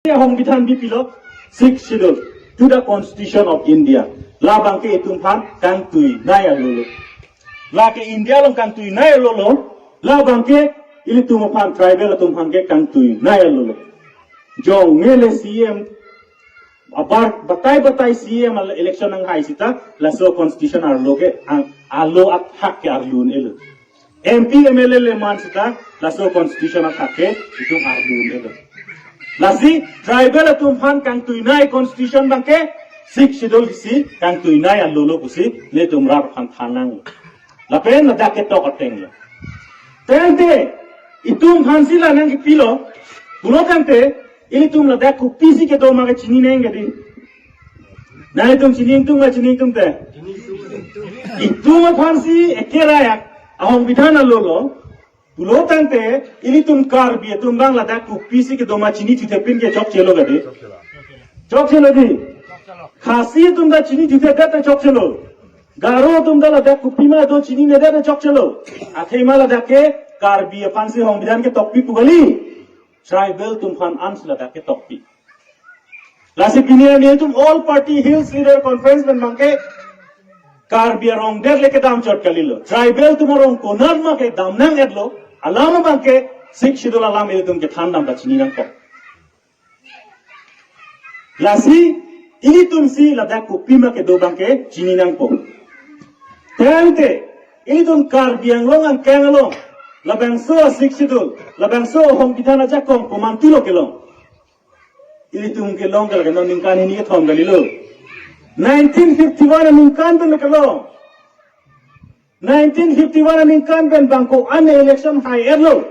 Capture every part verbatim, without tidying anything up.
Songbidhan bipilo, Sixth Schedule to the Constitution of India. Labangke itum aphan kangtuinei alolo. Lake India along kangtuinei alolo. Labangke ilitum aphan, tribal atum aphan ke kangtuinei alolo. Jong nele C M, abar batai batai C M al-, election nanghai sita, laso constitution arlo ke ang, alo athak ke arlu un-elo. M P M L A le man sita, laso constitution athak ke itum arlu un-elo. Lasi tribal atum aphan kangtuinei constitution abangke Sixth Schedule si kangtuinei alolo pusi nelitum rat aphan than nang. Lapen ladak ketok ateng lo. Tangte itum aphansi la nangkepilo, pulo tangte ilitum ladak kopisi kedo ma ke chini nang ke dei. Nanglitum chini ingtung ma, chini ingtungte? Itum aphansi ekerayak ahongbidhan alolo. Pulo tangte ilitum Karbi atum abang ladak kopisi kedo ma chini thuthe pin ke chokchelo ke dei. Chokchelo dei. Khasi atum ta chini thuthe det ta chokchelo. Garo atum ta ladak kopima do chininedet ta chokchelo. Athema ladak ke Karbi aphansi hongbidhan ketokpi pu kali. Tribal atum aphan ansi ladak ketokpi. Lasi pini arni itum All Party Hills Leader Conference pen abangke Karbi arong det le kedam chot kalilo. Tribal atum arong konat ma kedam nang-etlo. Alam abangke Sixth Schedule alam ilitum kethan dam ta chini nangkok. Lasi ilitumsi ladak kopima kedo abangke chini nangpo. Tangte ilitum Karbi Anglong angkang along labangso Sixth Schedule, labangso hongbidhan ajakong komantulo kelong? Ilitum kelong ke lake non ningkan hini kethom kalilo. Nineteen fifty-one aningkan pen lo kelong. Nineteen fifty-one aningkan pen bang ko-an election hai-etlo.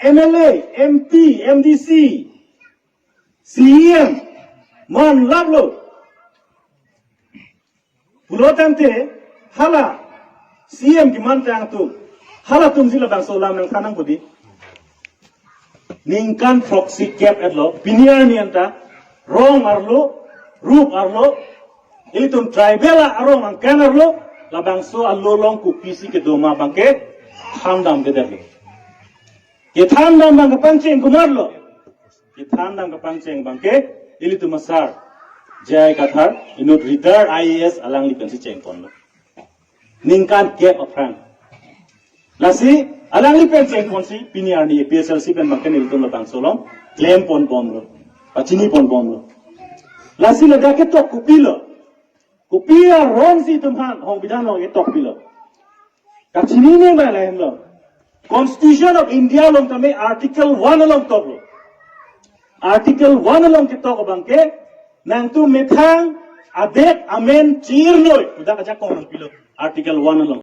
M L A, M P, M D C, C E M, man laplo. Pulo tangte hala C E M kemantang atum, halatumsi labangso alam nangthan nangpo dei. Ningkan throksi kep-etlo, pini arni anta, rong arlo, rup arlo, ilitum tribal arong angkang arlo, labangso alo along kopisi kedo ma abangke than damdedetlo. Kethan dam abang kepangcheng komatlo? Kethan dam kepangcheng abangke ilitum asar J I Kathar, inut retired I A S, alangli pensi chengponlo. Ningkan kep aphrang. Lasi alangli pen chengponsi pini arni A P H L C pen abangke nelitum labangso along klemponbomlo, pachiniponbomlo. Lasi ladak ketok kopilo? Kopi aronsi itum aphan hongbidhan along ketokpilo? Kachinine ma lahenlo. Constitution of India along tame Article one along toklo. Article one along ketok abangke nangtum methang adet amen chirnoi, ladak ajakong nangpilo Article one along.